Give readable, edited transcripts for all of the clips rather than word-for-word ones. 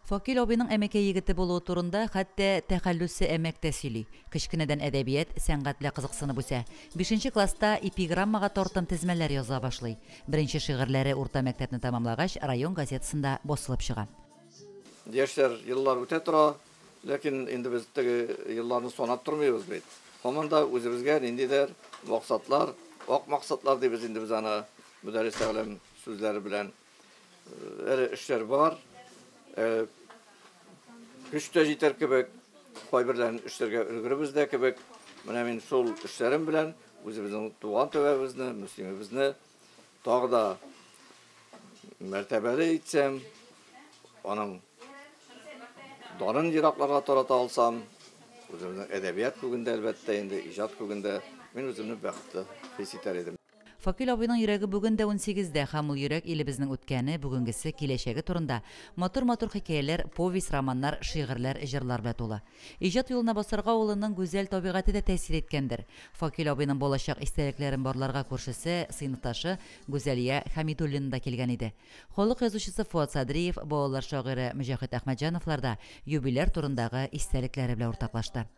Факил абыйның Әмәкәй егете булуы турында хәтта тәхәллүсе Әмәк тә сөйли. Кечкенәдән әдәбият, сәнгать белән кызыксынып үсә. Бишенче класста эпиграммага тартым тезмәләр яза башлый. Беренче шигырьләре урта мәктәпне тәмамлагач район газетасында басылып чыга. Яшьләр, еллар үтә тора, ләкин инде без теге елларны санап тормыйбыз бит. Һаман да үзебезгә ниндидер максатлар, ак максатлар дибез инде без аны Мөдәррис Әгъләм сүзләре белән. Әле эшләр бар. Көч тә җитәр кебек, кайберләрен эшләргә өлгеребез дә кебек. Менә мин шул эшләрем белән үзебезнең туган төбәгебезне, Мөслимебезне тагы да мәртәбәле итсәм, аның данын еракларга тарата алсам, үзебезнең әдәбият күгендә, әлбәттә инде, иҗат күгендә мин үземне бәхетле хис итәр идем. Факил абыйның йөрәге бүген дә унсигездә һәм ул йөрәк илебезнең үткәне, бүгенгесе, киләчәге турында матур-матур хикәяләр, повесть, романнар, шигырьләр, җырлар белән тулы. Иҗат юлына басарга улының гүзәл табигате дә тәэсир иткәндер. Факил абыйның балачак истәлекләрен барларга күршесе, сыйныфташы Гүзәлия Хәмидуллина да килгән иде. Халык язучысы Фоат Садриев, балалар шагыйре Мөҗәһит Әхмәтҗановлар да юбиляр турындагы истәлекләре белән уртаклашты.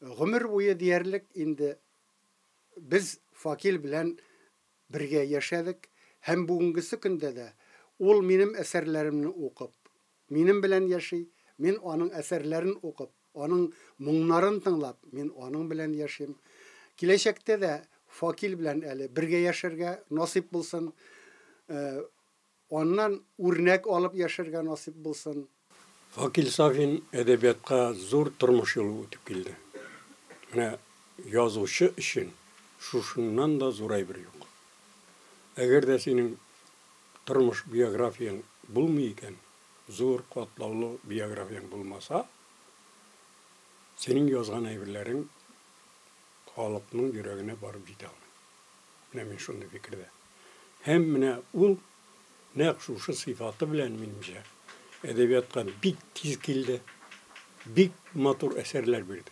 Гомер буе диярлек инде Без Факил белән бергә яшәдек һәм бүгенгесе көндә дә ул минем әсәрләремне укып, минем белән яши, мин аның әсәрләрен укып, аның моңнарын тыңлап, мин аның белән яшим. Киләчәктә дә Факил белән әле бергә яшәргә насыйп булсын. Аннан үрнәк алып яшәргә насыйп булсын. Факил Сафин әдәбиятка зур тормыш юлы үтеп килде. Менә язучы өчен шушыннан да зур әйбер юк. Әгәр дә синең тормыш биографияң булмый икән, зур, катлаулы биографияң булмаса, синең язган әйберләрең халыкның йөрәгенә барып җитә алмый. Менә мин шундый фикердә. Һәм менә ул нәкъ шушы сыйфаты белән, минемчә, әдәбиятка бик тиз килде, бик матур әсәрләр бирде.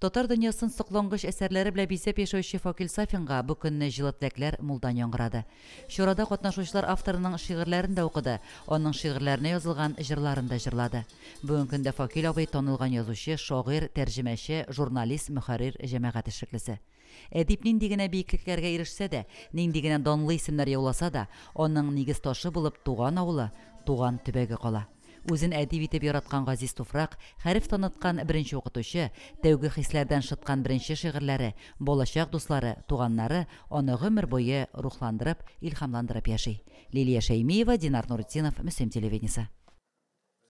Татар дөньясын соклангыч әсәрләре белән бизәп яшәүче Факил Сафинга бу көнне җылы теләкләр мулдан яңгырады. Чарада катнашучылар авторның шигырьләрен дә укыды, аның шигырьләренә язылган җырларын да җырлады. Бүгенге көндә Факил абый танылган язучы, шагыйрь, тәрҗемәче, журналист, мөхәррир, җәмәгать эшлеклесе. Әдип нинди генә биеклекләргә ирешсә дә, нинди генә данлы исемнәр яуласа да, аның нигез ташы булып туган авылы, туган төбәге кала. Үзен әдип итеп яраткан газиз туфрак, хәреф таныткан беренче укытучы, тәүге хисләрдән шыткан беренче шигырьләре, балачак дуслары, туганнары аны гомер буе рухландырып, илһамландырып яши. Лилия Шәймиева, Динар Нуретдинов, Мөслим телевидениесе.